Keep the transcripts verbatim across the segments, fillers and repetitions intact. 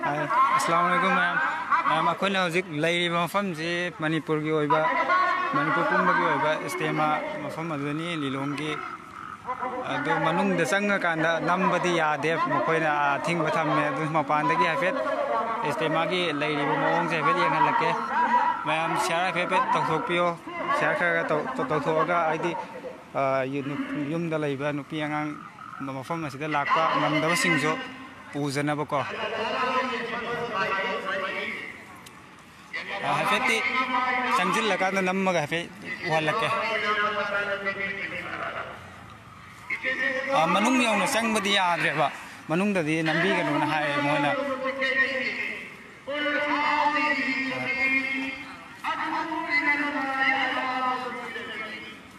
ꯍꯥꯏ, ꯑꯁꯂꯥꯃꯨ ꯑꯂꯥꯏꯀꯨꯝ ꯃꯌꯥꯝ꯫ ꯃꯌꯥꯝ, ꯑꯩꯈꯣꯏꯅ ꯍꯧꯖꯤꯛ ꯂꯩꯔꯤꯕ ꯃꯐꯝꯁꯤ ꯃꯅꯤꯄꯨꯔꯒꯤ ꯑꯣꯏꯕ, ꯃꯅꯤꯄꯨꯔ ꯄꯨꯝꯕꯒꯤ ꯑꯣꯏꯕ ꯏꯁꯇꯦꯃꯥ ꯃꯐꯝ ꯑꯗꯨꯅꯤ, ꯂꯤꯂꯣꯡꯒꯤ꯫ ꯑꯗꯨ ꯃꯅꯨꯡꯗ ꯆꯪꯉꯀꯥꯟꯗ ꯅꯝꯕꯗꯤ ꯌꯥꯗꯦ, ꯃꯈꯣꯏꯅ ꯑꯊꯤꯡꯕ ꯊꯝꯃꯦ꯫ ꯑꯗꯨ ꯃꯄꯥꯟꯗꯒꯤ ꯍꯥꯏꯐꯦꯠ ꯏꯁꯇꯦꯃꯥꯒꯤ ꯂꯩꯔꯤꯕ ꯃꯑꯣꯡꯁꯦ ꯍꯥꯏꯐꯦꯠ ꯌꯦꯡꯍꯜꯂꯛꯀꯦ꯫ ꯃꯌꯥꯝ ꯁꯤꯌꯥꯔ ꯍꯥꯏꯐꯦꯠ ꯍꯥꯏꯐꯦꯠ ꯇꯧꯊꯣꯛꯄꯤꯌꯣ꯫ ꯁꯤꯌꯥꯔ ꯈꯔ ꯈꯔ ꯇꯧ-, ꯇꯧꯊꯣꯛꯑꯒ, ꯍꯥꯏꯗꯤ, ꯑ, ꯌꯨ-, ꯅꯨ-, ꯌꯨꯝꯗ ꯂꯩꯕ ꯅꯨꯄꯤ ꯑꯉꯥꯡ ꯃꯐꯝ ꯑꯁꯤꯗ ꯂꯥꯛꯄ ꯉꯝꯗꯕꯁꯤꯡꯁꯨ ꯎꯖꯅꯕꯀꯣ꯫ ꯑ, ꯍꯥꯏꯐꯦꯠꯇꯤ ꯆꯪꯁꯤꯜꯂꯀꯥꯟꯗ ꯅꯝꯃꯒ ꯍꯥꯏꯐꯦꯠ ꯎꯍꯜꯂꯛꯀꯦ꯫ ꯑ, ꯃꯅꯨꯡ ꯌꯧꯅ ꯆꯪꯕꯗꯤ ꯌꯥꯗ꯭ꯔꯦꯕ, ꯃꯅꯨꯡꯗꯗꯤ ꯅꯝꯕꯤꯒꯅꯨꯅ ꯍꯥꯏꯌꯦ ꯃꯣꯏꯅ꯫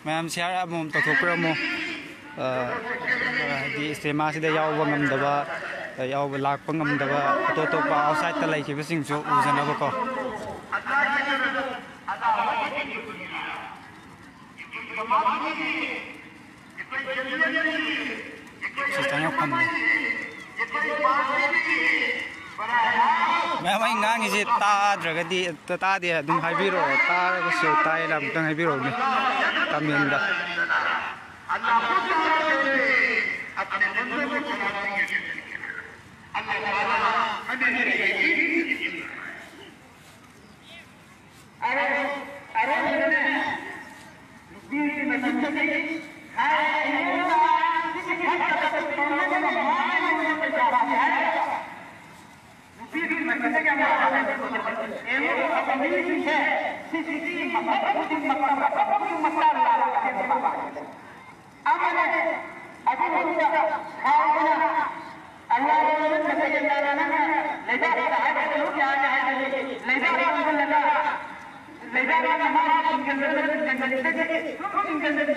ꯃꯌꯥꯝ ꯁꯤꯌꯥꯔ ꯑꯃꯃꯝ ꯇꯧꯊꯣꯛꯄꯤꯔꯝꯃꯣ꯫ ꯑ, ꯍꯥꯏꯗꯤ ꯏꯁꯇꯦꯃꯥꯁꯤꯗ ꯌꯥꯎꯕ ꯉꯝꯗꯕ, ꯌꯥꯎꯕ ꯂꯥꯛꯄ ꯉꯝꯗꯕ ꯑꯇꯣꯞ ꯑꯇꯣꯞꯄ ꯑꯥꯎꯠꯁꯥꯏꯠꯇ ꯂꯩꯈꯤꯕꯁꯤꯡꯁꯨ ꯎꯖꯅꯕꯀꯣ꯫ ꯁꯤ ꯆꯪꯉꯛꯐꯝꯅꯤ꯫ ꯃꯌꯥꯝ, ꯑꯩ ꯉꯥꯡꯉꯤꯁꯦ ꯇꯥꯗ꯭ꯔꯒꯗꯤ, ꯇꯥꯗꯦ ꯑꯗꯨꯝ ꯍꯥꯏꯕꯤꯔꯛꯑꯣ, ꯇꯥꯔꯒꯁꯨ ꯇꯥꯏꯅ ꯑꯃꯨꯛꯇꯪ ꯍꯥꯏꯕꯤꯔꯛꯎꯅꯦ ꯀꯃꯦꯟꯗ꯫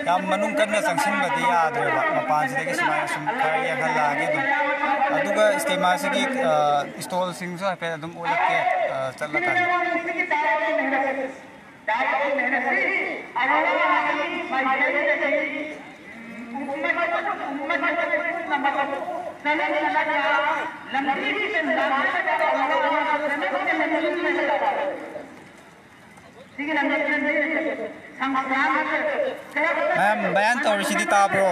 ꯌꯥꯝ ꯃꯅꯨꯡ ꯀꯟꯅ ꯆꯪꯁꯤꯟꯕꯗꯤ ꯌꯥꯗ꯭ꯔꯦꯕ, ꯃꯄꯥꯟꯁꯤꯗꯒꯤ ꯁꯨꯃꯥꯏꯅ ꯁꯨꯝ ꯈꯔ ꯌꯦꯡꯍꯜꯂꯛꯑꯒꯦ ꯑꯗꯨꯝ꯫ ꯑꯗꯨꯒ ꯏꯁꯇꯦꯃꯥꯁꯤꯒꯤ, ꯑ, ꯏꯁꯇꯣꯜꯁꯤꯡꯁꯨ ꯍꯥꯏꯐꯦꯠ ꯑꯗꯨꯝ ꯎꯠꯂꯛꯀꯦ, ꯑ, ꯆꯠꯂꯀꯥꯟꯗ꯫ ꯃꯌꯥꯝ ꯕꯌꯥꯟ ꯇꯧꯔꯤꯁꯤꯗꯤ ꯇꯥꯕ꯭ꯔꯣ?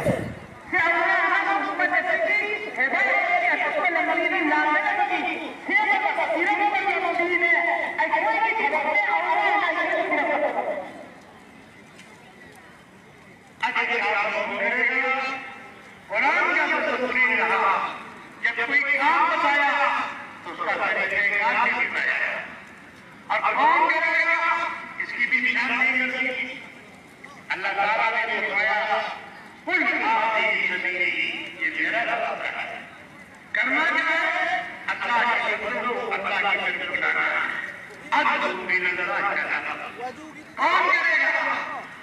قرآن کا تو ضروری رہا، جب کوئی کام بتایا تو اس کا طریقہ کار بھی بتایا، اور کون کرے گا اس کی بھی نشاندہی کر دی۔ اللہ تعالیٰ نے فرمایا، قل هذه سبيلي، یہ میرا راستہ ہے۔ کرنا کیا ہے؟ اللہ کے بندوں کو اللہ کی طرف بلانا ہے۔ ادعو الى الله تعالیٰ۔ کون کرے گا؟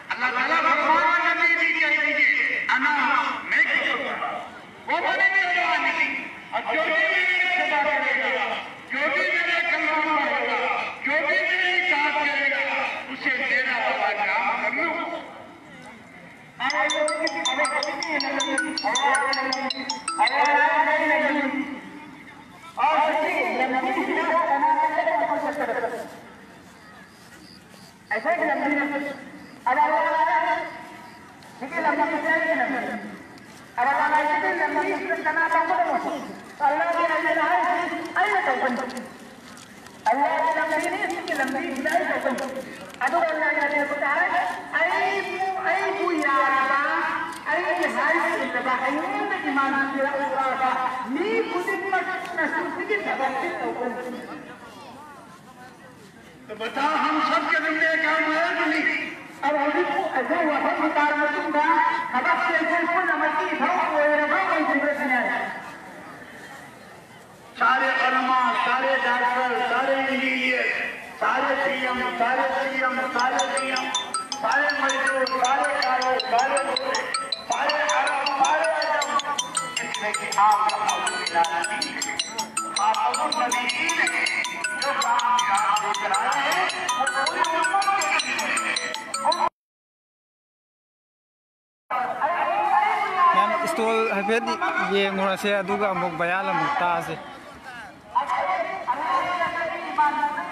اللہ تعالیٰ فرمایا، نبی جی کہہ دیجیے، انا، میں کروں گا۔ وہ بنے میرے آدمی، اور جو بھی میرے اتباع کرے گا، جو بھی میرا کلمہ پڑھے گا، جو بھی میری اطاعت کرے گا، اسے میرا والا کام کر لوں۔ ایسا کہ لمبی نفس۔ اب اللہ تعالیٰ نے، ٹھیک ہے، لمبی نفس ہے کہ لمبی؟ اب اللہ تعالیٰ نے لمبی نفس کرنا تو کچھ نہیں۔ تو اللہ کی لمبی نفس ہے، اللہ کی لمبی نفس ہے۔ ادعو الى الله تعالى۔ أي، أي يا رب، أي هاي الربا، أي من إيمان في الربا، مي كتب نسوسك تبكي تو بتا، ہم سب کے دل میں کام ہے کہ نہیں؟ اب ہم کو ایسے وطن اتار مطلب دا، ہم سے کوئی نمکی بھاؤ، کوئی ربا، کوئی ضرورت نہیں ہے۔ سارے علماء، سارے ڈاکٹر، سارے انجینئر، سارے سی ایم، سارے سی ایم، سارے سی ایم، سارے مزدور، سارے کارو، سارے گورے، سارے عرب، سارے عجم، اس میں کہ آپ کا موجود ہے۔ خاتم النبیین ہے، جو کام یہاں ہو رہا ہے، وہ پوری امت کے لیے ہے۔ ꯁ꯭ꯇꯣꯜ ꯍꯥꯏꯐꯦꯠ ꯌꯦꯡꯉꯨꯔꯁꯦ, ꯑꯗꯨꯒ ꯑꯃꯨꯛ ꯕꯌꯥꯟ ꯑꯃꯨꯛ ꯇꯥꯁꯦ꯫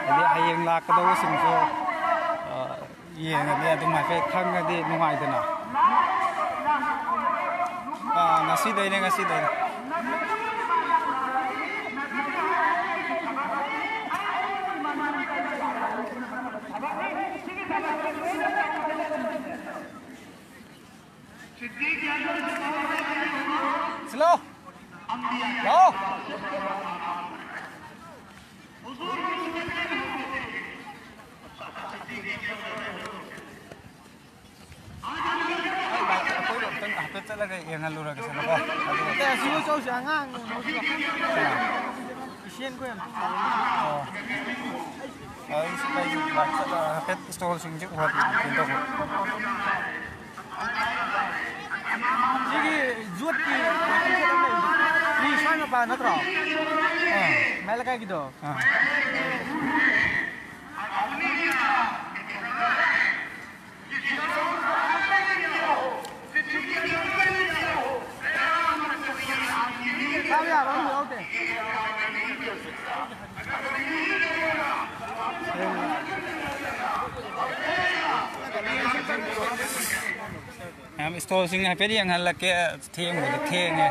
ꯍꯥꯏꯗꯤ ꯍꯌꯦꯡ ꯂꯥꯛꯀꯗꯧꯕꯁꯤꯡꯁꯨ, ꯑ, ꯌꯦꯡꯉꯗꯤ ꯑꯗꯨꯝ ꯍꯥꯏꯐꯦꯠ ꯈꯪꯉꯗꯤ ꯅꯨꯡꯉꯥꯏꯗꯅ꯫ ꯑ, ꯉꯁꯤꯗꯩꯅꯦ, ꯉꯁꯤꯗꯩꯅꯦ꯫ ꯁꯤꯂꯣ꯫ ꯂꯥꯛꯑꯣ꯫ ꯑꯩꯈꯣꯏꯗꯣ ꯑꯝꯇꯪ ꯍꯥꯏꯐꯦꯠ ꯆꯠꯂꯒ ꯌꯦꯡꯍꯜꯂꯨꯔꯒꯦ ꯁꯤꯗꯀꯣ꯫ ꯑꯗꯨꯒ ꯑꯦ, ꯑꯁꯤꯕꯨ ꯆꯧꯁꯦ, ꯑꯉꯥꯡ ꯍꯧꯖꯤꯛ ꯏꯁꯦꯟ ꯈꯣꯏ ꯌꯥꯝ ꯇꯨꯝꯃꯤ꯫ ꯑꯣ꯫ ꯑꯩꯁꯨ, ꯑꯩꯁꯨ ꯂꯥꯛ-, ꯍꯥꯏꯐꯦꯠ ꯏꯁꯇꯣꯜꯁꯤꯡꯁꯦ ꯎꯍꯟꯒꯦ ꯇꯧꯕ꯫ ꯁꯤꯒꯤ ꯌꯣꯠꯀꯤ ꯃꯤ ꯁ꯭ꯋꯥꯏ ꯃꯄꯥ ꯅꯠꯇ꯭ꯔꯣ? ꯑꯥ꯫ ꯃꯌꯥꯏ ꯂꯩꯀꯥꯏꯒꯤꯗꯣ? ꯑꯥ꯫ ꯆꯥꯕ ꯌꯥꯕ ꯑꯝꯐꯥꯎ ꯌꯥꯎꯗꯦ꯫ ꯃꯌꯥꯝ ꯏꯁꯇꯣꯜꯁꯤꯡ ꯍꯥꯏꯐꯦꯠ ꯌꯦꯡꯍꯜꯂꯛꯀꯦ꯫ ꯊꯦꯡꯕꯨꯗꯤ ꯊꯦꯡꯉꯦ꯫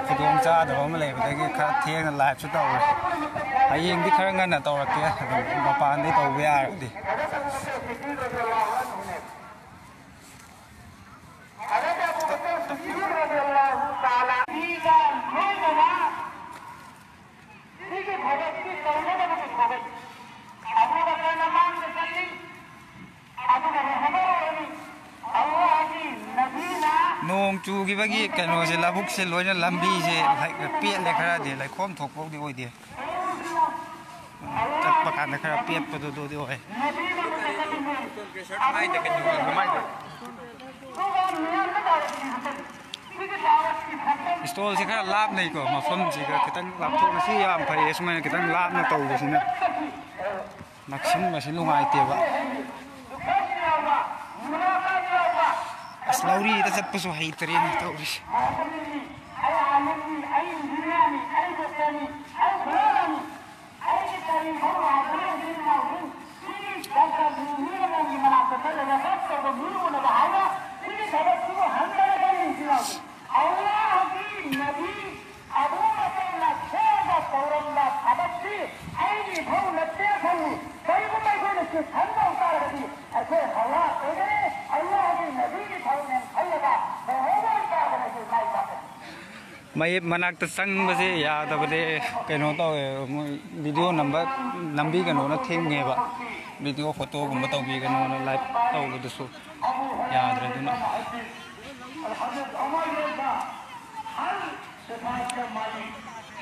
ꯈꯨꯗꯣꯡ ꯆꯥꯗꯕ ꯑꯃ ꯂꯩꯕꯗꯒꯤ ꯈꯔ ꯊꯦꯡꯅ ꯂꯥꯏꯞꯁꯨ ꯇꯧꯔꯦ꯫ ꯍꯌꯦꯡꯗꯤ ꯈꯔ ꯉꯟꯅ ꯇꯧꯔꯛꯀꯦ꯫ ꯑꯗꯨꯝ ꯃꯄꯥꯟꯗꯩ ꯇꯧꯕ ꯌꯥꯔꯒꯗꯤ꯫ ꯁꯤꯒꯤ ꯊꯕꯛꯁꯤ ꯇꯧꯅꯕꯒꯤ ꯊꯕꯛ꯫ ꯑꯕꯨ ꯕꯀꯔꯅ ꯃꯥꯡꯗ ꯆꯠꯂꯤ, ꯑꯗꯨꯒ ꯔꯨꯍꯃꯔ ꯑꯣꯏꯔꯝꯃꯤ꯫ ꯑꯜꯂꯥꯍꯒꯤ ꯅꯕꯤꯅ ꯅꯣꯡ ꯆꯨꯈꯤꯕꯒꯤ ꯀꯩꯅꯣꯁꯦ, ꯂꯧꯕꯨꯛꯁꯦ ꯂꯣꯏꯅ ꯂꯝꯕꯤꯁꯦ ꯂꯩ-, ꯄꯦꯠꯂꯦ ꯈꯔꯗꯤ, ꯂꯩꯈꯣꯝ ꯊꯣꯛꯄꯕꯨꯗꯤ ꯑꯣꯏꯗꯦ꯫ ꯆꯠꯄ ꯀꯥꯟꯗ ꯈꯔ ꯄꯦꯠꯄꯗꯨꯗꯤ ꯑꯣꯏ꯫ ꯅꯕꯤꯅ ꯃꯨꯇꯀꯜꯂꯤꯝ ꯑꯣꯏꯔꯝꯃꯤ꯫ ꯏꯁꯇꯣꯜꯁꯦ ꯈꯔ ꯂꯥꯞꯅꯩꯀꯣ, ꯃꯐꯝꯁꯤꯒ ꯈꯤꯇꯪ ꯂꯥꯞꯊꯣꯛꯅ꯫ ꯁꯤ ꯌꯥꯝ ꯐꯩꯌꯦ, ꯁꯨꯃꯥꯏꯅ ꯈꯤꯇꯪ ꯂꯥꯞꯅ ꯇꯧꯕꯁꯤꯅ꯫ ꯅꯛꯁꯤꯟꯕꯁꯤ ꯅꯨꯡꯉꯥꯏꯇꯦꯕ꯫ ꯂꯧꯔꯤꯗ ꯆꯠꯄꯁꯨ ꯍꯩꯇ꯭ꯔꯦꯅꯦ ꯇꯧꯔꯤꯁꯦ꯫ ꯑꯩ ꯀꯔꯤ ꯐꯥꯎ ꯂꯥꯛꯇ꯭ꯔꯦ ꯏꯆꯤꯟ ꯏꯅꯥꯎꯁꯤꯡ꯫ ꯁꯤꯒꯤ ꯗꯥꯛꯇꯔ ꯅꯤꯔꯃꯟꯒꯤ ꯃꯅꯥꯛꯇ ꯆꯠꯂꯒ ꯕꯁ ꯇꯧꯕ ꯃꯤ ꯎꯅꯕ ꯍꯥꯏꯕ ꯁꯤꯒꯤ ꯊꯕꯛꯁꯤꯕꯨ ꯍꯟꯊꯔꯒꯅꯤ ꯏꯆꯤꯟ ꯏꯅꯥꯎꯁꯤꯡ꯫ ꯑꯜꯂꯥꯍꯒꯤ ꯅꯕꯤ ꯑꯕꯨ ꯕꯀꯔꯅ ꯊꯣꯛꯑꯒ ꯇꯧꯔꯝꯕ ꯊꯕꯛꯁꯤ ꯑꯩꯒꯤ ꯏꯊꯧ ꯅꯠꯇꯦ ꯈꯜꯂꯤ꯫ ꯀꯔꯤꯒꯨꯝꯕ ꯑꯩꯈꯣꯏꯅ ꯆꯦꯛꯁꯤꯟꯗꯧ ꯇꯥꯔꯒꯗꯤ ꯑꯩꯈꯣꯏ ꯍꯂꯥꯛ ꯑꯣꯏꯒꯅꯤ꯫ ꯑꯜꯂꯥꯍꯒꯤ ꯅꯕꯤꯒꯤ ꯊꯕꯛꯅꯦꯅ ꯈꯜꯂꯒ ꯇꯧꯍꯧꯕ ꯑꯣꯏꯇꯥꯔꯒꯗꯤ ꯑꯩꯈꯣꯏ ꯃꯥꯏ ꯄꯥꯛꯀꯅꯤ꯫ ꯃꯌꯦꯞ ꯃꯅꯥꯛꯇ ꯆꯪꯕꯁꯦ ꯌꯥꯗꯕꯅꯦ꯫ ꯀꯩꯅꯣ ꯇꯧꯋꯦ, ꯃꯣꯏ ꯚꯤꯗꯤꯑꯣ ꯅꯝꯕ ꯂꯝꯕꯤ ꯀꯩꯅꯣꯅ ꯊꯤꯡꯉꯦꯕ꯫ ꯚꯤꯗꯤꯑꯣ ꯐꯣꯇꯣꯒꯨꯝꯕ ꯇꯧꯕꯤꯒꯅꯣꯅ ꯂꯥꯏꯚ ꯇꯧꯕꯗꯨꯁꯨ ꯌꯥꯗ꯭ꯔꯦ꯫ ꯑꯗꯨꯅ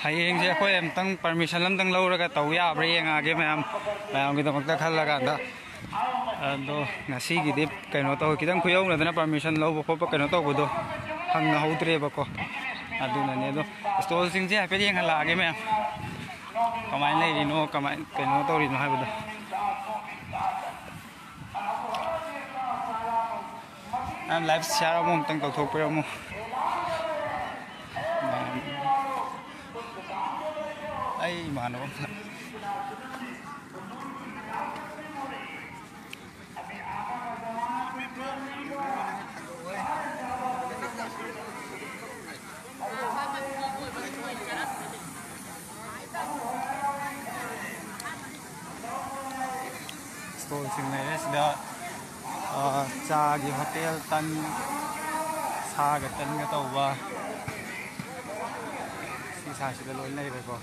ꯍꯌꯦꯡꯁꯦ ꯑꯩꯈꯣꯏ ꯑꯝꯇꯪ ꯄꯔꯃꯤꯁꯟ ꯑꯝꯇꯪ ꯂꯧꯔꯒ ꯇꯧ ꯌꯥꯕ꯭ꯔꯥ ꯌꯦꯡꯉꯛꯑꯒꯦ ꯃꯌꯥꯝ, ꯃꯌꯥꯝꯒꯤꯗꯃꯛꯇ ꯈꯜꯂꯀꯥꯟꯗ꯫ ꯑꯗꯣ ꯉꯁꯤꯒꯤꯗꯤ ꯀꯩꯅꯣ ꯇꯧ, ꯈꯤꯇꯪ ꯈꯨꯌꯧꯅꯗꯅ ꯄꯔꯃꯤꯁꯟ ꯂꯧꯕ ꯈꯣꯠꯄ ꯀꯩꯅꯣ ꯇꯧꯕꯗꯣ ꯐꯪꯅꯍꯧꯗ꯭ꯔꯦꯕꯀꯣ꯫ ꯑꯗꯨꯅꯅꯦ꯫ ꯑꯗꯣ ꯁ꯭ꯇꯣꯜꯁꯤꯡꯁꯦ ꯍꯥꯏꯐꯦꯠ ꯌꯦꯡꯍꯜꯂꯛꯑꯒꯦ ꯃꯌꯥꯝ, ꯀꯃꯥꯏꯅ ꯂꯩꯔꯤꯅꯣ, ꯀꯃꯥꯏ ꯀꯩꯅꯣ ꯇꯧꯔꯤꯅꯣ ꯍꯥꯏꯕꯗꯣ꯫ ꯅꯪ ꯂꯥꯏꯐ ꯁꯤꯌꯥꯔ ꯑꯃꯨꯛ ꯑꯃꯨꯛꯇꯪ ꯇꯧꯊꯣꯛꯄꯤꯔꯝꯃꯨ꯫ ꯑꯩ ꯏꯃꯥꯟꯅꯕ ꯑꯃ꯫ ꯁ꯭ꯇꯣꯜꯁꯤꯡ ꯂꯩꯔꯦ ꯁꯤꯗ꯫ ꯑ, ꯆꯥꯒꯤ ꯍꯣꯇꯦꯜ, ꯇꯟ, ꯁꯥꯒ ꯇꯟꯒ ꯇꯧꯕ, ꯁꯤ ꯁꯥꯏꯁꯤꯗ ꯂꯣꯏ ꯂꯩꯔꯦꯀꯣ꯫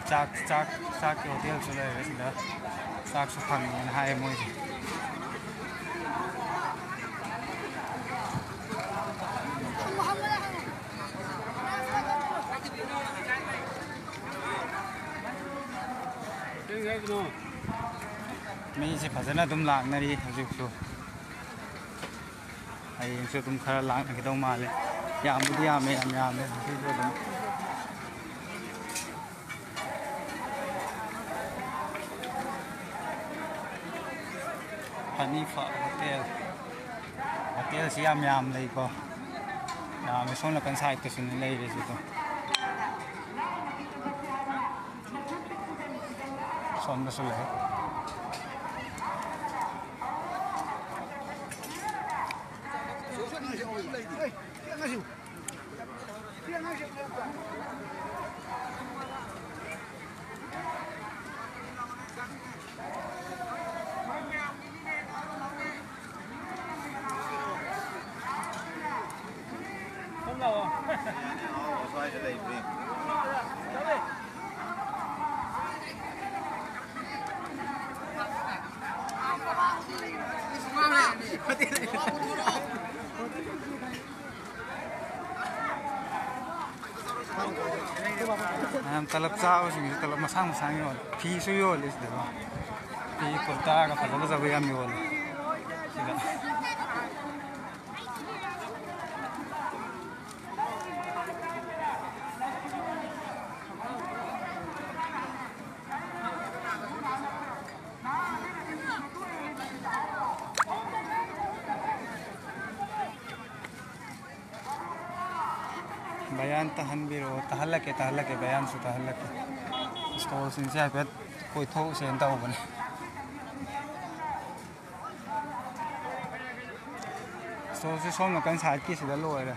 ꯆꯥꯛ, ꯆꯥꯛ, ꯆꯥꯛꯀꯤ ꯍꯣꯇꯦꯜꯁꯨ ꯂꯩꯔꯦ ꯁꯤꯗ꯫ ꯆꯥꯛꯁꯨ ꯐꯪꯉꯦꯅ ꯍꯥꯏꯌꯦ ꯃꯣꯏꯁꯦ꯫ ꯀꯔꯤ ꯍꯥꯏꯕꯅꯣ? ꯃꯤꯁꯦ ꯐꯖꯅ ꯑꯗꯨꯝ ꯂꯥꯛꯅꯔꯤ ꯍꯧꯖꯤꯛꯁꯨ꯫ ꯍꯌꯦꯡꯁꯨ ꯑꯗꯨꯝ ꯈꯔ ꯂꯥꯛꯅꯈꯤꯗꯧ ꯃꯥꯜꯂꯦ꯫ ꯌꯥꯝꯕꯨꯗꯤ ꯌꯥꯝꯃꯦ, ꯌꯥꯝ ꯌꯥꯝꯃꯦ ꯍꯧꯖꯤꯛꯁꯨ ꯑꯗꯨꯝ꯫ ꯍꯅꯤꯐꯥ ꯍꯣꯇꯦꯜ꯫ ꯍꯣꯇꯦꯜꯁꯤ ꯌꯥꯝ ꯌꯥꯝ ꯂꯩꯀꯣ꯫ ꯌꯥꯝꯃꯦ꯫ ꯁꯣꯝ ꯅꯥꯀꯟ ꯁꯥꯏꯠꯇꯁꯨꯅꯤ ꯂꯩꯔꯤꯁꯤꯗꯣ꯫ ꯁꯣꯝꯗꯁꯨ ꯂꯩ꯫ ꯃꯌꯥꯝ ꯇꯂꯞ ꯆꯥꯕꯁꯤꯡꯁꯨ ꯇꯂꯞ ꯃꯁꯥꯡ ꯃꯁꯥꯡ ꯌꯣꯜꯂꯦ꯫ ꯐꯤꯁꯨ ꯌꯣꯜꯂꯤ ꯁꯤꯗꯀꯣ꯫ ꯐꯤ ꯀꯨꯔꯇꯥꯒ ꯐꯖ ꯐꯖꯕ ꯌꯥꯝ ꯌꯣꯜꯂꯦ ꯁꯤꯗ꯫ ꯕꯌꯥꯟ ꯇꯥꯍꯟꯕꯤꯔꯛꯑꯣ꯫ ꯇꯥꯍꯜꯂꯛꯀꯦ, ꯇꯥꯍꯜꯂꯛꯀꯦ, ꯕꯌꯥꯟꯁꯨ ꯇꯥꯍꯜꯂꯛꯀꯦ꯫ ꯁ꯭ꯇꯣꯜꯁꯤꯡꯁꯦ ꯍꯥꯏꯐꯦꯠ ꯀꯣꯏꯊꯣꯛꯎꯁꯦꯅ ꯇꯧꯕꯅꯦ꯫ ꯁ꯭ꯇꯣꯜꯁꯦ ꯁꯣꯝ ꯅꯥꯀꯟ ꯁꯥꯏꯠꯀꯤꯁꯤꯗ ꯂꯣꯏꯔꯦ꯫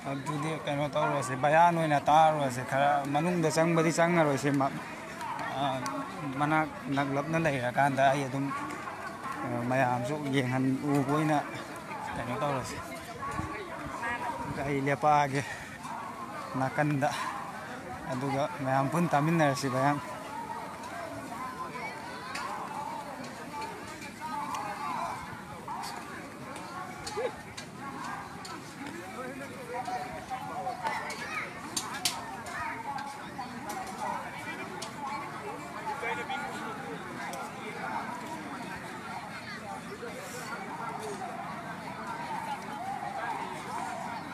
ꯑꯗꯨꯗꯤ ꯀꯩꯅꯣ ꯇꯧꯔꯁꯦ, ꯕꯌꯥꯟ ꯑꯣꯏꯅ ꯇꯥꯔꯨꯔꯁꯦ꯫ ꯈꯔ ꯃꯅꯨꯡꯗ ꯆꯪꯕꯗꯤ ꯆꯪꯉꯔꯣꯏꯁꯦ꯫ ꯃ-, ꯑ, ꯃꯅꯥꯛ ꯅꯛꯂꯞꯅ ꯂꯩꯔꯀꯥꯟꯗ ꯑꯩ ꯑꯗꯨꯝ, ꯑ, ꯃꯌꯥꯝꯁꯨ ꯌꯦꯡꯍꯟ-, ꯎꯕ ꯑꯣꯏꯅ ꯀꯩꯅꯣ ꯇꯧꯔꯁꯦ꯫ ꯑꯩ ꯂꯦꯞꯄꯛꯑꯒꯦ ꯅꯥꯀꯟꯗ, ꯑꯗꯨꯒ ꯃꯌꯥꯝ ꯄꯨꯟ ꯇꯥꯃꯤꯟꯅꯔꯁꯤ ꯕꯌꯥꯟ꯫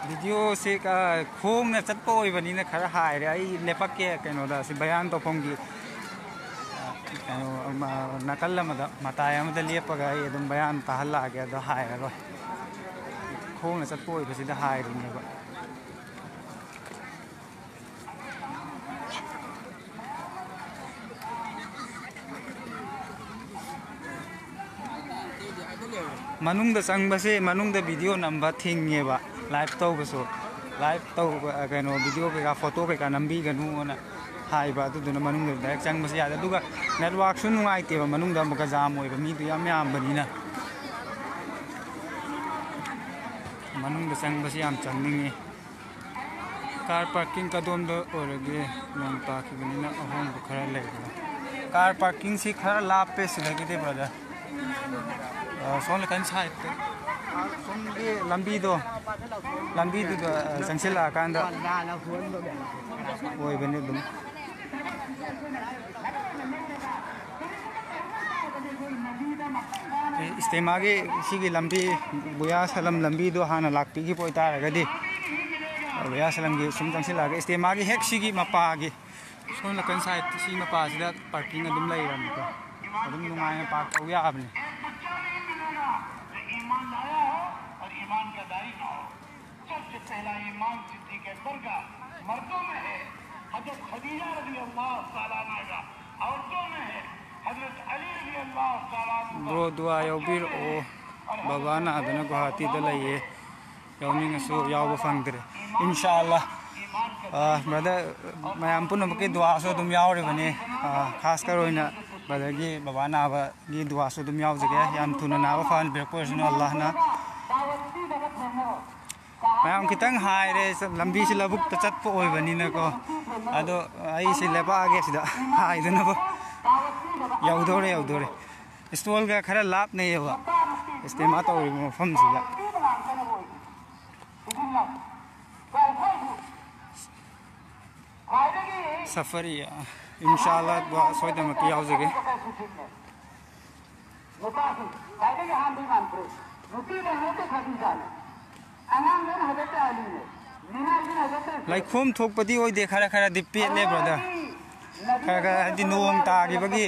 ꯚꯤꯗꯤꯑꯣꯁꯤ, ꯑ, ꯈꯣꯡꯅ ꯆꯠꯄ ꯑꯣꯏꯕꯅꯤꯅ ꯈꯔ ꯍꯥꯏꯔꯦ꯫ ꯑꯩ ꯂꯦꯞꯄꯛꯀꯦ ꯀꯩꯅꯣꯗ, ꯁꯤ ꯕꯌꯥꯟ ꯇꯧꯐꯝꯒꯤ, ꯑ, ꯀꯩꯅꯣ, ꯑꯃ, ꯅꯥꯀꯜ ꯑꯃꯗ, ꯃꯇꯥꯏ ꯑꯃꯗ ꯂꯦꯞꯄꯒ ꯑꯩ ꯑꯗꯨꯝ ꯕꯌꯥꯟ ꯇꯥꯍꯜꯂꯛꯑꯒꯦ꯫ ꯑꯗꯣ ꯍꯥꯏꯔꯔꯣꯏ, ꯈꯣꯡꯅ ꯆꯠꯄ ꯑꯣꯏꯕꯁꯤꯗ ꯍꯥꯏꯔꯤꯅꯦꯕ꯫ ꯃꯅꯨꯡꯗ ꯆꯪꯕꯁꯦ, ꯃꯅꯨꯡꯗ ꯚꯤꯗꯤꯑꯣ ꯅꯝꯕ ꯊꯤꯡꯉꯦꯕ, ꯂꯥꯏꯚ ꯇꯧꯕꯁꯨ꯫ ꯂꯥꯏꯚ ꯇꯧꯕ, ꯑ, ꯀꯩꯅꯣ, ꯚꯤꯗꯤꯑꯣ ꯀꯩꯀꯥ, ꯐꯣꯇꯣ ꯀꯩꯀꯥ ꯅꯝꯕꯤꯒꯅꯨꯅ ꯍꯥꯏꯕ꯫ ꯑꯗꯨꯗꯨꯅ ꯃꯅꯨꯡꯗ ꯗꯥꯏꯔꯦꯛ ꯆꯪꯕꯁꯨ ꯌꯥꯗꯦ꯫ ꯑꯗꯨꯒ ꯅꯦꯠꯋꯥꯛꯁꯨ ꯅꯨꯡꯉꯥꯏꯇꯦꯕ, ꯃꯅꯨꯡꯗ ꯑꯃꯨꯛꯀ ꯖꯥꯝ ꯑꯣꯏꯕ, ꯃꯤꯗꯨ ꯌꯥꯝ ꯌꯥꯝꯕꯅꯤꯅ꯫ ꯃꯅꯨꯡꯗ ꯆꯪꯕꯁꯤ ꯌꯥꯝ ꯆꯪꯅꯤꯡꯉꯤ꯫ Car parking ꯀꯗꯣꯝꯗ ꯑꯣꯏꯔꯒꯦ? ꯅꯣꯡ ꯇꯥꯈꯤꯕꯅꯤꯅ ꯑꯍꯣꯡꯕ ꯈꯔ ꯂꯩꯕ꯭ꯔꯥ? ꯀꯥꯔ ꯄꯥꯔꯀꯤꯡꯁꯤ ꯈꯔ ꯂꯥꯞꯄꯦ ꯁꯤꯗꯒꯤꯗꯤ, ꯕ꯭ꯔꯗꯔ꯫ ꯑ, ꯁꯣꯝ ꯅꯥꯀꯟ ꯁꯥꯏꯠꯇ, ꯁꯣꯝꯒꯤ ꯂꯝꯕꯤꯗꯣ, ꯂꯝꯕꯤꯗꯨꯗ, ꯑ, ꯆꯪꯁꯤꯜꯂꯛꯑꯀꯥꯟꯗ ꯑꯣꯏꯕꯅꯤ ꯑꯗꯨꯝ꯫ ꯏꯁꯇꯦꯃꯥꯒꯤ ꯁꯤꯒꯤ ꯂꯝꯕꯤ, ꯕꯨꯌꯥ ꯁꯂꯝ ꯂꯝꯕꯤꯗꯣ ꯍꯥꯟꯅ ꯂꯥꯛꯄꯤꯈꯤꯕ ꯑꯣꯏꯇꯥꯔꯒꯗꯤ, ꯕꯨꯌꯥ ꯁꯂꯝꯒꯤ ꯁꯨꯝ ꯆꯪꯁꯤꯜꯂꯛꯑꯒ ꯏꯁꯇꯦꯃꯥꯒꯤ ꯍꯦꯛ ꯁꯤꯒꯤ ꯃꯄꯥꯒꯤ ꯁꯣꯝ ꯅꯥꯀꯟ ꯁꯥꯏꯠ, ꯁꯤ ꯃꯄꯥꯁꯤꯗ ꯄꯥꯔꯀꯤꯡ ꯑꯗꯨꯝ ꯂꯩꯔꯕꯅꯤꯀꯣ꯫ ꯑꯗꯨꯝ ꯅꯨꯡꯉꯥꯏꯅ ꯄꯥꯔꯛ ꯇꯧ ꯌꯥꯕꯅꯤ꯫ सबसे पहला ईमान सिद्दीक अकबर का, मर्दों में है हजरत खदीजा रज़ी अल्लाह तआला अन्हा का, औरतों में है हजरत अली रज़ी अल्लाह तआला अन्हु का। ꯕ꯭ꯔꯣ, ꯗꯨꯋꯥ ꯌꯥꯎꯕꯤꯔꯛꯑꯣ꯫ ꯕꯕꯥ ꯅꯥꯗꯅ ꯒꯨꯋꯥꯍꯥꯇꯤꯗ ꯂꯩꯌꯦ꯫ ꯌꯥꯎꯅꯤꯡꯉꯁꯨ ꯌꯥꯎꯕ ꯐꯪꯗ꯭ꯔꯦ꯫ ꯏꯟꯁꯥ ꯑꯜꯂꯥ꯫ ꯑ, ꯕ꯭ꯔꯗꯔ, ꯃꯌꯥꯝ ꯄꯨꯝꯅꯃꯛꯀꯤ ꯗꯨꯋꯥꯁꯨ ꯑꯗꯨꯝ ꯌꯥꯎꯔꯤꯕꯅꯤ꯫ ꯑ, ꯈꯥꯁꯀꯔ ꯑꯣꯏꯅ ꯕ꯭ꯔꯗꯔꯒꯤ ꯕꯕꯥ ꯅꯥꯕꯒꯤ ꯗꯨꯋꯥꯁꯨ ꯑꯗꯨꯝ ꯌꯥꯎꯖꯒꯦ꯫ ꯌꯥꯝ ꯊꯨꯅ ꯅꯥꯕ ꯐꯍꯟꯕꯤꯔꯛꯄ ꯑꯣꯏꯔꯁꯅꯨ ꯑꯜꯂꯥꯍꯅ꯫ ꯃꯌꯥꯝ ꯈꯤꯇꯪ ꯍꯥꯏꯔꯦ, ꯂꯝꯕꯤꯁꯤ ꯂꯧꯕꯨꯛꯇ ꯆꯠꯄ ꯑꯣꯏꯕꯅꯤꯅꯀꯣ꯫ ꯑꯗꯣ ꯑꯩꯁꯤ ꯂꯦꯞꯄꯛꯑꯒꯦ ꯁꯤꯗ ꯍꯥꯏꯗꯅꯕ꯫ ꯌꯧꯗꯣꯔꯦ, ꯌꯧꯗꯣꯔꯦ꯫ ꯏꯁꯇꯣꯜꯒ ꯈꯔ ꯂꯥꯞꯅꯩꯌꯦꯕ ꯏꯁꯇꯦꯃꯥ ꯇꯧꯔꯤꯕ ꯃꯐꯝꯁꯤꯒ꯫ ꯁꯐꯔꯤ, ꯏꯟꯁꯥ ꯑꯜꯂꯥ, ꯗꯨꯋꯥ ꯁꯣꯏꯗꯅꯃꯛꯀꯤ ꯌꯥꯎꯖꯒꯦ꯫ ꯂꯩꯈꯣꯝ ꯊꯣꯛꯄꯗꯤ ꯑꯣꯏꯗꯦ, ꯈꯔ ꯈꯔꯗꯤ ꯄꯦꯠꯂꯦ, ꯕ꯭ꯔꯗꯔ꯫ ꯈꯔ ꯈꯔ ꯍꯥꯏꯗꯤ ꯅꯣꯡ ꯇꯥꯈꯤꯕꯒꯤ,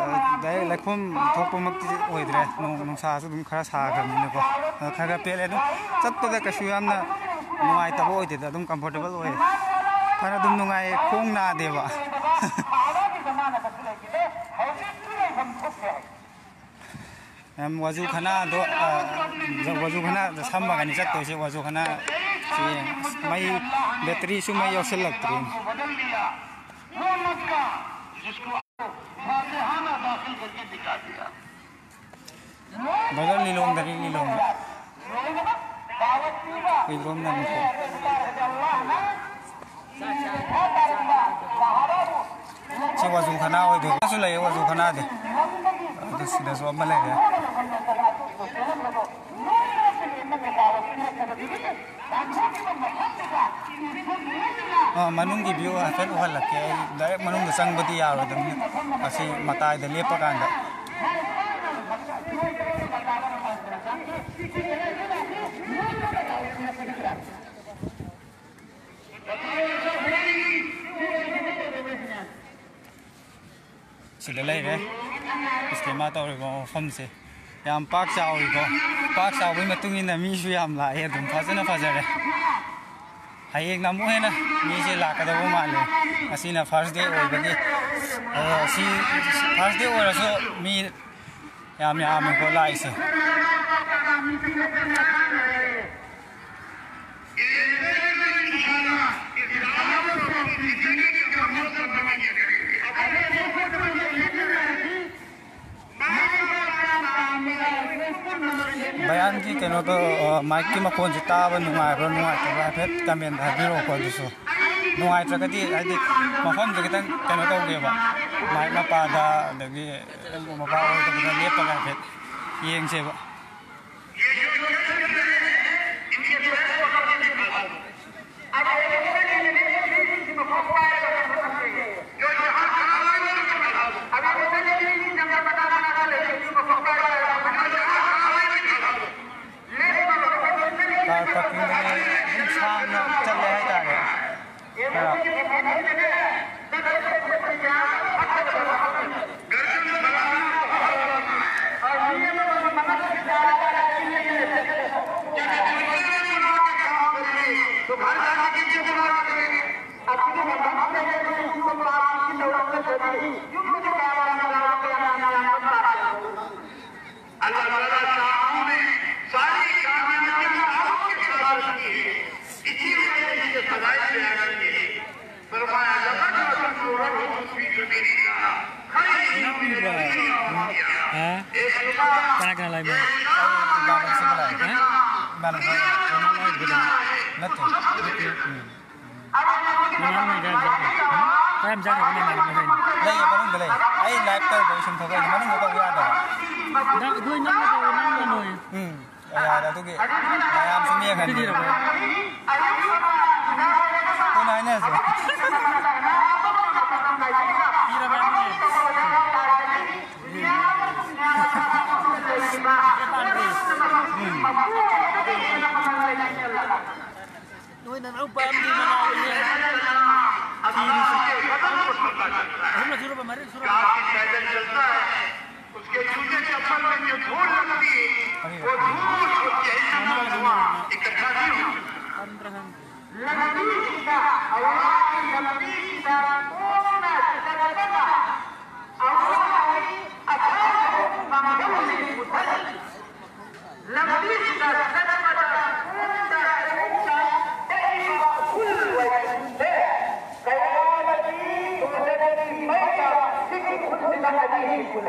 ꯑ, ꯗꯥꯏꯔꯦꯛ ꯂꯩꯈꯣꯝ ꯊꯣꯛꯄꯃꯛꯇꯤ ꯑꯣꯏꯗ꯭ꯔꯦ꯫ ꯅꯣꯡ, ꯅꯨꯡꯁꯥꯁꯨ ꯑꯗꯨꯝ ꯈꯔ ꯁꯥꯈ꯭ꯔꯕꯅꯤꯅꯀꯣ꯫ ꯑ, ꯈꯔ ꯈꯔ ꯄꯦꯠꯂꯦ꯫ ꯑꯗꯨꯝ ꯆꯠꯄꯗ ꯀꯩꯁꯨ ꯌꯥꯝꯅ ꯅꯨꯡꯉꯥꯏꯇꯕ ꯑꯣꯏꯗꯦꯗ, ꯑꯗꯨꯝ ꯀꯝꯐꯣꯔꯇꯦꯕꯜ ꯑꯣꯏꯌꯦ꯫ ꯐꯅ ꯑꯗꯨꯝ ꯅꯨꯡꯉꯥꯏꯌꯦ, ꯈꯣꯡ ꯅꯥꯗꯦꯕ꯫ ꯌꯥꯝ ꯋꯥꯖꯨ ꯈꯅꯥꯗꯣ, ꯑ, ꯋꯥꯖꯨ ꯈꯅꯥꯗꯣ ꯁꯝꯃꯒꯅꯤ ꯆꯠꯇꯣꯏꯁꯦ꯫ ꯋꯥꯖꯨ ꯈꯅꯥ ꯁꯤ ꯃꯩ, ꯕꯦꯇ꯭ꯔꯤꯁꯨ ꯃꯩ ꯌꯥꯎꯁꯜꯂꯛꯇ꯭ꯔꯦꯅꯦ꯫ ꯕ꯭ꯔꯗꯔ, ꯂꯤꯂꯣꯡꯗꯅꯤ, ꯂꯤꯂꯣꯡꯗ꯫ ꯀꯨꯏꯗ꯭ꯔꯣꯝꯗꯅꯤꯀꯣ꯫ ꯁꯤ ꯋꯥꯖꯨ ꯈꯅꯥ ꯑꯣꯏꯗꯣꯏ꯫ ꯁꯤꯗꯁꯨ ꯂꯩꯌꯦ ꯋꯥꯖꯨ ꯈꯅꯥꯗꯤ꯫ ꯑꯗꯨ ꯁꯤꯗꯁꯨ ꯑꯃ ꯂꯩꯔꯦ꯫ ꯑ, ꯃꯅꯨꯡꯒꯤ ꯚ꯭ꯌꯨ ꯍꯥꯏꯐꯦꯠ ꯎꯍꯜꯂꯛꯀꯦ꯫ ꯑꯩ ꯗꯥꯏꯔꯦꯛ ꯃꯅꯨꯡꯗ ꯆꯪꯕꯗꯤ ꯌꯥꯔꯣꯏꯗꯕꯅꯤ꯫ ꯑꯁꯤ ꯃꯇꯥꯏꯗ ꯂꯦꯞꯄ ꯀꯥꯟꯗ꯫ ꯁꯤꯗ ꯂꯩꯔꯦ ꯏꯁꯇꯦꯃꯥ ꯇꯧꯔꯤꯕ ꯃꯐꯝꯁꯦ꯫ ꯌꯥꯝ ꯄꯥꯛ ꯆꯥꯎꯔꯤꯀꯣ꯫ ꯄꯥꯛ ꯆꯥꯎꯕꯒꯤ ꯃꯇꯨꯡ ꯏꯟꯅ ꯃꯤꯁꯨ ꯌꯥꯝ ꯂꯥꯛꯑꯦ꯫ ꯑꯗꯨꯝ ꯐꯖꯅ ꯐꯖꯔꯦ꯫ ꯍꯌꯦꯡꯅ ꯑꯃꯨꯛ ꯍꯦꯟꯅ ꯃꯤꯁꯦ ꯂꯥꯛꯀꯗꯧꯕ ꯃꯥꯜꯂꯦ꯫ ꯉꯁꯤꯅ ꯐꯥꯔꯁ ꯗꯦ ꯑꯣꯏꯕꯒꯤ, ꯑ, ꯁꯤ ꯐꯥꯔꯁ ꯗꯦ ꯑꯣꯏꯔꯁꯨ ꯃꯤ ꯌꯥꯝ ꯌꯥꯝꯃꯦꯀꯣ ꯂꯥꯛꯏꯁꯦ꯫ ꯕꯌꯥꯟꯒꯤ ꯀꯩꯅꯣꯗꯣ, ꯑ, ꯃꯥꯏꯛꯀꯤ ꯃꯈꯣꯟꯁꯦ ꯇꯥꯕ ꯅꯨꯡꯉꯥꯏꯕ꯭ꯔꯥ ꯅꯨꯡꯉꯥꯏꯇꯕ꯭ꯔꯥ ꯍꯥꯏꯐꯦꯠ ꯀꯃꯦꯟꯗ ꯍꯥꯏꯕꯤꯔꯛꯑꯣꯀꯣ꯫ ꯑꯗꯨꯁꯨ ꯅꯨꯡꯉꯥꯏꯇ꯭ꯔꯒꯗꯤ ꯍꯥꯏꯗꯤ ꯃꯐꯝꯁꯦ ꯈꯤꯇꯪ ꯀꯩꯅꯣ ꯇꯧꯒꯦꯕ, ꯃꯥꯏꯛ ꯃꯄꯥꯗ, ꯑꯗꯒꯤ ꯃꯄꯥ ꯑꯣꯏꯗꯕꯗ ꯂꯦꯞꯄꯒ ꯍꯥꯏꯐꯦꯠ ꯌꯦꯡꯁꯦꯕ꯫ ꯀꯛꯆꯤꯡꯗꯒꯤ ꯑꯗꯨꯝ ꯁꯥꯡꯅ ꯆꯠꯂꯦ ꯍꯥꯏꯇꯥꯔꯦ꯫ ꯈꯔ अल्लाह ताला चाहूं में सारी कामनाएं आपके साथ रखी है। इसी वजह से ये सदाई बयान की है। फरमाया, "लक़द रसूलुल्लाह फी सबीलिल्लाह खैरुम मिन अल-दुनिया व मा फीहा।" हाँ? ए अल्लाह, कहाँ, कहाँ लाई में? ये इमाम सिंह लाई। हाँ? इमाम सिंह लाई। नत्थु। हम्म। ꯀꯌꯥꯝ ꯆꯥꯈ꯭ꯔꯒꯦ ꯅꯃꯥꯟꯅꯕ ꯃꯈꯩ? ꯂꯩꯌꯦ, ꯃꯅꯨꯡꯗ ꯂꯩ꯫ ꯑꯩ live ꯇꯧꯔꯤꯕ ꯏꯁꯤꯡ ꯊꯣꯛꯂꯛꯏꯅꯦ, ꯃꯅꯨꯡꯗ ꯇꯧꯕ ꯌꯥꯗꯕ꯫ ꯅꯪ, ꯑꯗꯨ ꯅꯪꯅ ꯇꯧꯔꯣ, ꯅꯪꯅ ꯅꯣꯏ꯫ ꯎꯝ, ꯌꯥꯔꯦ, ꯑꯗꯨꯒꯤ ꯃꯌꯥꯝꯁꯨ ꯃꯤ ꯌꯦꯡꯍꯟꯒꯦ꯫ ꯄꯤꯔꯕ? ꯀꯣꯟꯅ ꯍꯥꯏꯅꯔꯁꯦ꯫ ꯄꯤꯔꯕ ꯍꯥꯏꯕꯅꯦ꯫ ꯎꯝ꯫ ꯅꯣꯏ ꯅꯅꯥꯎꯄꯥ ꯑꯃꯗꯤ ꯃꯉꯥꯏꯔꯦ꯫ ꯊꯤꯔꯤꯁꯤ꯫ ꯑꯍꯨꯝꯂꯛ ꯁꯨꯔꯕ, ꯃꯔꯤꯔꯛ ꯁꯨꯔꯕ? उसके जूते चप्पल में जो धूल लगती है, वो धूल और जहन्नम का धुआं इकट्ठा नहीं होता। लंबी सीधा, अल्लाह की लंबी सीधा, कौन ना सकता? अल्लाह की अचानक मंगल में उतर। لم يجد سلمة كنت كنت كيف كل وجهه قيامتي وجدني ميتا ذكر كل أحدهم كل